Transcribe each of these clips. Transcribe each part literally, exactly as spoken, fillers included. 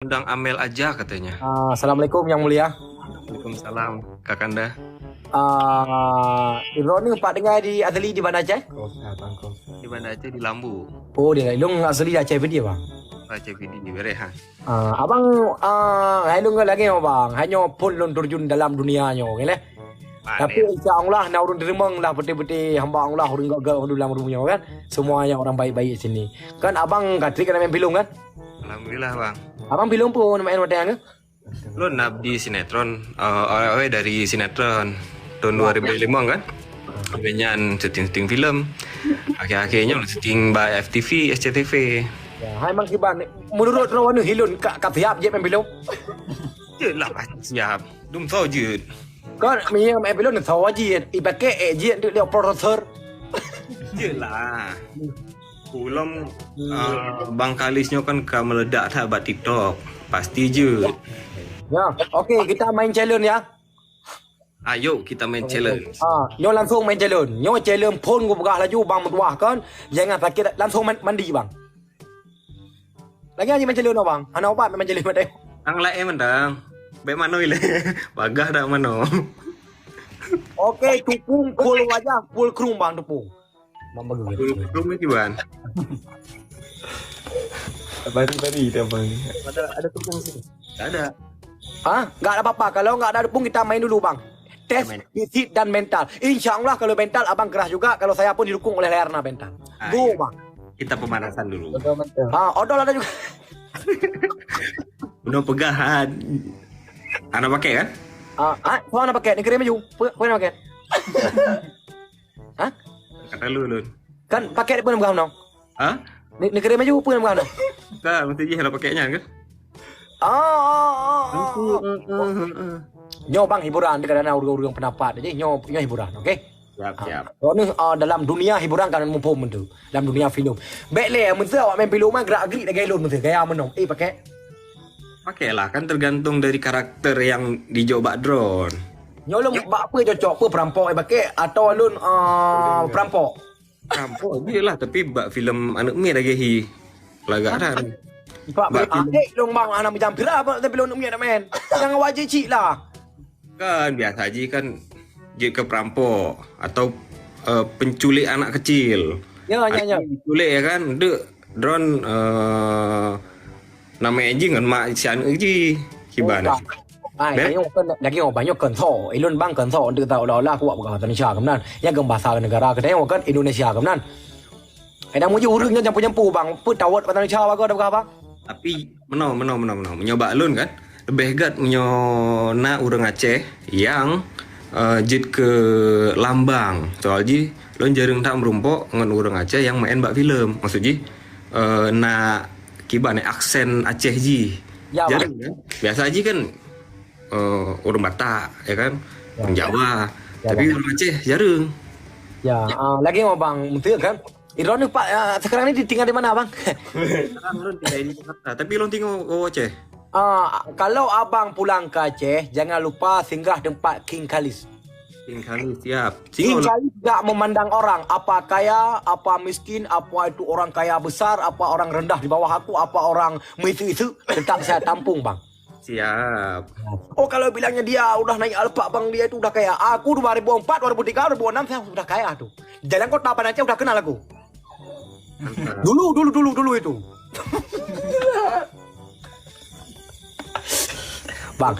Sedang amel aja katanya. Ah, assalamualaikum yang mulia. Waalaikumsalam, Kakanda. Ah, droeneuh pat tinggai di asli di Banda Aceh? Koh, ah, Bang Koh. Di Banda Aceh, di Lambu. Oh, di Lambu. Asli di Aceh Pidie, Bang? Aceh Pidie, bereh, ha. Ah, abang, ah, hai lôn lagèe nyoe, Bang. Hai nyoe phôn lôn terjun dalam dunia nyoe, oke leh? Tapi insya Allah na ureueng teurimong lah beutôi-beutôi hamba Allah ureueng gagah dalam rumoh nyoe kan. Semuanya orang baik-baik sini. Kan abang ka trép keuneuk main filem kan? Alhamdulillah, Bang. Abang filem peue main watèe nyan? Lôn na di sinetron, eh, awai-awai dari sinetron tahun dua ribu lima kan. Habis nyan syuting-syuting filem. Akhir-akhir nyoe syuting bak F T V, S C T V. Ya, hai Mang Kiban, menurut droeneuh ilôn ka, ka siap jeuet main filem? Jeuet lah, pasti siap. Dum soe jeuet. Kan meunyoe main filem soe jeuet, ipaké ék jeuet untuk dia profesor. Jeuet lah. Ulôn, ah, Bang Kalis nyoe kan ka meuledak that bak TikTok. Pasti jeuet. Ya, oke, kita main challenge ya. Ayo kita main challenge. Ah, nyoe langsung main challenge. Nyoe challenge phôn kupeugah laju, Bang meutuah kan. Jangan sakét, langsung man-, mandi, Bang. Lagèe nyan main challenge, Bang. Hana ubat main challenge maté. Tang laén mantong. Bèk manoe ilèe. Bagah dak manoe. Oke, tupung full wajah, full krueng, Bang, tupung. Mak bagus. Full krueng ni, Bang. Bari-bari dah, Bang. Ada, ada tepung sini. Tak ada. Hah? Nggak ada apa-apa. Kalau nggak ada tepung, kita main dulu, Bang. Tes fisik dan mental. Insya Allah, kalau mental, abang keras juga. Kalau saya pun didukung oleh Layarna mental. Ah, go, iya. Bang. Kita pemanasan dulu. Betul, betul. Ha, odol ada juga. Udah peugah, ha. Hana pakai, kan? Ah, ah, soe hana pakai? Ni kira maju. Pe-, pe hana pakai? Hah? Kata lu, Lun. Kan pakai dia pun bukan, no? Hah? Ni, ni kira maju pun bukan, no? Kan, mesti jih hana pakai nyan, kan? Ah, ah, ah, ah. Itu, eh, eh, eh, eh. Nyoe, Bang, hiburan dekat dana ureueng-ureueng pendapat. Jadi, nyoe, nyoe hiburan, oke? Siap, siap. Soalnya, ah, dalam dunia hiburan kan muphom tu. Dalam dunia filem. Bèk lé, meusti awak main filem mah gerak-gerik lagèe lôn meusti. Gaya meunoe. Eh, pakai. Pakai lah, kan tergantung dari karakter yang dijok bak droen. Nyoe lôn bak peue cocok, peue perampok, eh, pakai atau lôn, ah, perampok? Perampok je lah, tapi bak filem aneuk miet lagèe hi. Lagak dah. Pak, bak filem adik lôn, Bang, anak meujampira, Bang, tapi lôn aneuk miet nak main. Jangan wajib cik lah. Kan biasa ji kan jeuet keu perampok atau, eh, penculik anak kecil. Ya, ya, ya. Penculik ya kan, dek droen, eh, nama ji ngon mak si aneuk ji. Kiban. Oh, Bang. Ai, nyoe kan lagi nyoe, Bang, nyoe kan tho. Ilôn Bang kan tho, untuk tahu olah-olah kuat bukan bahasa Indonesia ke meunan. Yang kan bahasa negara kita nyoe kan Indonesia ke meunan. Kadang muji ureueng nyan jampu-jampu, Bang. Peue tawet mata manusia bagoe dah, Bang? Tapi meunoe, meunoe, meunoe, meunoe. Meunyoe bak lôn kan, leubeh gèt meunyoe na ureueng Aceh nyang, eh, jeuet keu lambang. Soal jih lôn jareueng that meurumpok ngon ureueng Aceh nyang main bak filem. Maksud jih, eh, na kiban, eh, aksen Aceh jih. Ya, jareueng kan? Biasa jih kan, eh, ureueng Batak, ya kan? Ya. Ureueng Jawa. Ya, tapi ya. Ureueng Aceh jareueng. Ya, ah, lagi nyoe, Bang, beutôi kan? Droeneuh, Pak, ah, sekarang ni tinggal di mana, Bang? Sekarang lôn tinggal di Jakarta, tapi lôn tinggal di Aceh. Ah, kalau abang pulang ke Aceh, jangan lupa singgah tempat King Khalis. King Khalis, siap. King Khalis gak memandang orang, apa kaya, apa miskin, apa itu orang kaya besar, apa orang rendah di bawah aku, apa orang misi-isi, tetap saya tampung, Bang. Siap. Oh, kalau bilangnya dia udah naik Alphard, Bang, dia itu udah kaya. Aku dua ribu empat, dua ribu tiga, dua ribu enam saya sudah kaya tuh. Jalan kota Banda Aceh udah kenal aku. Mantap. Dulu, dulu, dulu, dulu itu. Bang.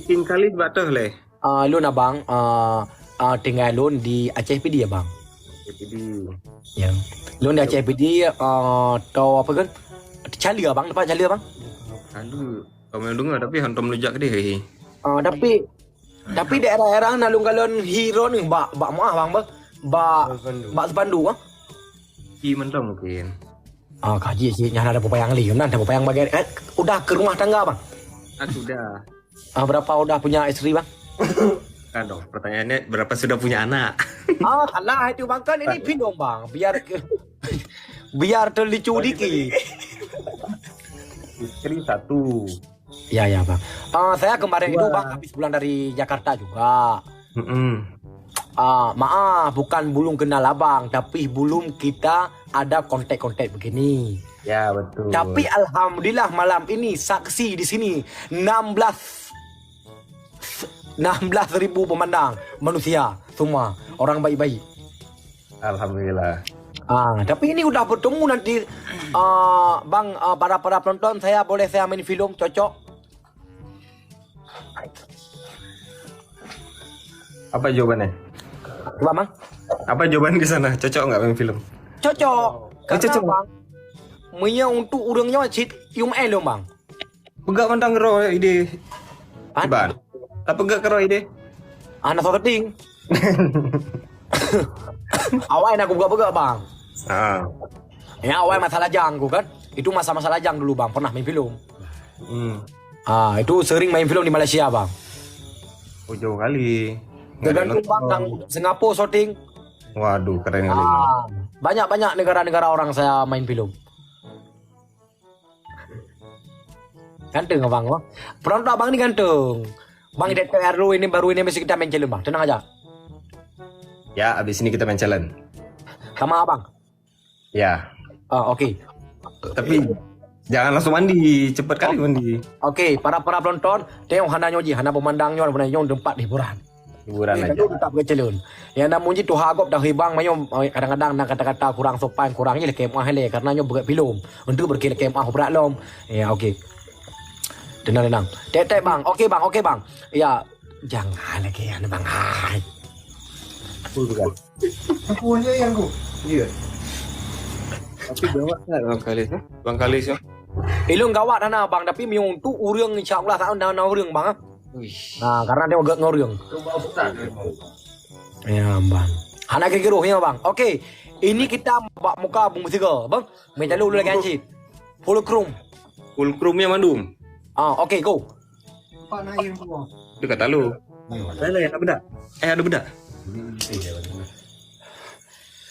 King Khalis bak teuh leh. Ah, lôn abang, ah, ah, tinggai lôn di Aceh Pidie, Bang. Aceh Pidie. Ya. Lôn di Aceh Pidie, ah, atau apa kan? Chaleur, Bang, tempat Chaleur, Bang. Chaleur. Kamu yang dengar tapi hantom lujak deh. Ah, tapi, tapi daerah-daerah na lôn kalon hi droeneuh bak, bak meuah, Bang, bah. Bak, bak Sepandu, ah. Hi mantong mungkin. Ah, kaji sih, nyan ada pepayang li, nah, ada pepayang bagai, eh, udah ke rumah tangga, Bang? Ah, sudah. Ah, berapa udah punya isteri, Bang? Kan dong, pertanyaannya berapa sudah punya anak? Ah, salah itu, Bang. Kan ini bingung, Bang. Biar ke, biar terlucu dikit. Isteri satu. Ya, ya, Bang. Ah, saya kemarin itu, Bang, habis pulang dari Jakarta juga. Mm-mm. Ah, maaf, bukan belum kenal abang, tapi belum kita ada kontak-kontak begini. Ya, betul. Tapi alhamdulillah malam ini saksi di sini enam belas, enam belas ribu pemandang, manusia semua, orang baik-baik. Alhamdulillah. Ah, tapi ini udah bertemu nanti, ah, bang, ah, para para penonton, saya boleh saya main film, cocok? Apa jawabannya? Coba, Bang. Apa jawaban di sana? Cocok nggak main film? Cocok. Oh, karena cocok. Bang, meunyoe untuk ureueng nyoe cit yum eh lom, Bang. Peugah mantong keudroe ide. Pan? Iban. Tapi peugah keudroe ide. Anak soketing. Awai nak aku peugah-peugah, Bang. Ah. Ya, awai masalah jang aku kan. Itu masa-masa lajang dulu, Bang. Pernah main film. Hmm. Ah, itu sering main film di Malaysia, Bang. Oh, jauh kali. Nggak ada nonton. Tergantung, Bang, nang Singapura syuting. Waduh, keren kali. Ah, banyak-banyak negara-negara orang saya main film. Ganteng abang, Bang. Penonton abang ni ganteng. Bang, kita baru ini, baru ini mesti kita main challenge, Bang. Tenang aja. Ya, habis ini kita main challenge. Sama abang. Ya. Ah, okey. Tapi jangan langsung mandi, cepat kali mandi. Okey, para para penonton, tengok hana nyoe jih, hana peumandang nyoe, hana nyoe tempat hiburan. Hiburan aja. Tetap ke challenge. Yang namun jih tuha gop dah hibang mayom, kadang-kadang na kata-kata kurang sopan, kurang jih lakée meuah lé karena nyoe beuet film. Untuk beuet lakée meuah berat lom. Ya, okey. Tenang, tenang. Tek tek bang. Okey bang, okey bang. Ya, jangan lagi anu bang. Hai. Apa bukan? Aku hanya yang aku. Iya. Tapi gawat sangat bang Kalis eh. Bang Kalis ya. Ilung gawat hana bang, tapi meunyoe untuk ureueng insya-Allah tak na ureueng bang. Uish. Nah, karena dia agak ngoreng. Ya, bang. Hana kira-kira ya, bang. Okey. Ini kita bak muka bung tiga, bang. Meja lu lagi anjing. Full chrome. Full chrome yang mandum. Ah, okey, go. Dekat talu. Ada bedak. Eh, ada bedak.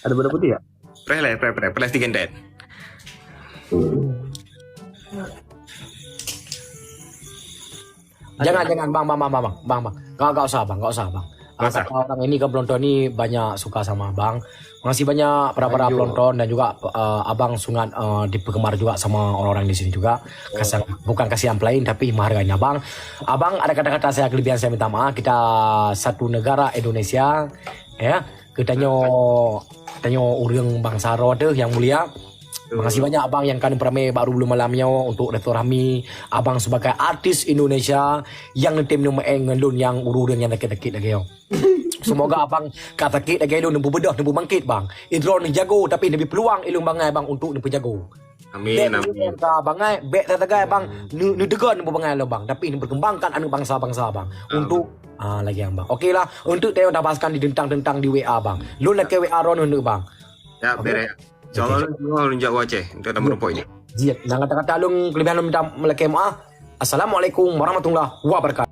Ada bedak putih ya? Preh lah, preh, preh, preh tiga. Jangan, jangan, bang, bang, bang, bang, bang, bang. Gak, gak usah, bang, gak usah, bang. Ah, kata orang ini kan penonton ni banyak suka sama abang. Makasih banyak para-para penonton dan juga uh, abang sangat uh, dipenggemar juga sama orang-orang di sini juga. Kasih, bukan kasih yang lain tapi menghargai abang. Abang ada kata-kata saya kelebihan saya minta maaf. Kita satu negara Indonesia, ya. Kita nyoe, kita nyoe ureueng bangsa roh tu yang mulia. Makasih banyak abang yang kami peramai baru belum malam nyoe untuk silaturahmi abang sebagai artis Indonesia yang nanti minum eh ngelun yang ureueng yang sakit-sakit lagi yo. Semoga abang ka sakit lagi lun nempu bedah nempu bangkit bang. Idron jago tapi lebih peluang ilung bangai bang untuk nempu jago. Amin, amin. Ka bangai bek tatagai bang nu nu tegon nempu bangai lo bang tapi ini berkembangkan anak bangsa-bangsa bang untuk ah lagi yang bang. Okey lah untuk tayong dah bahaskan di tentang-tentang di W A bang. Lun lagi W A ron untuk bang. Ya beres. Insyaallah lun jak Aceh untuk tamu rumput ini. Jih, nang kata-kata lun kelebihan lun minta melakée maaf. Assalamualaikum warahmatullahi wabarakatuh.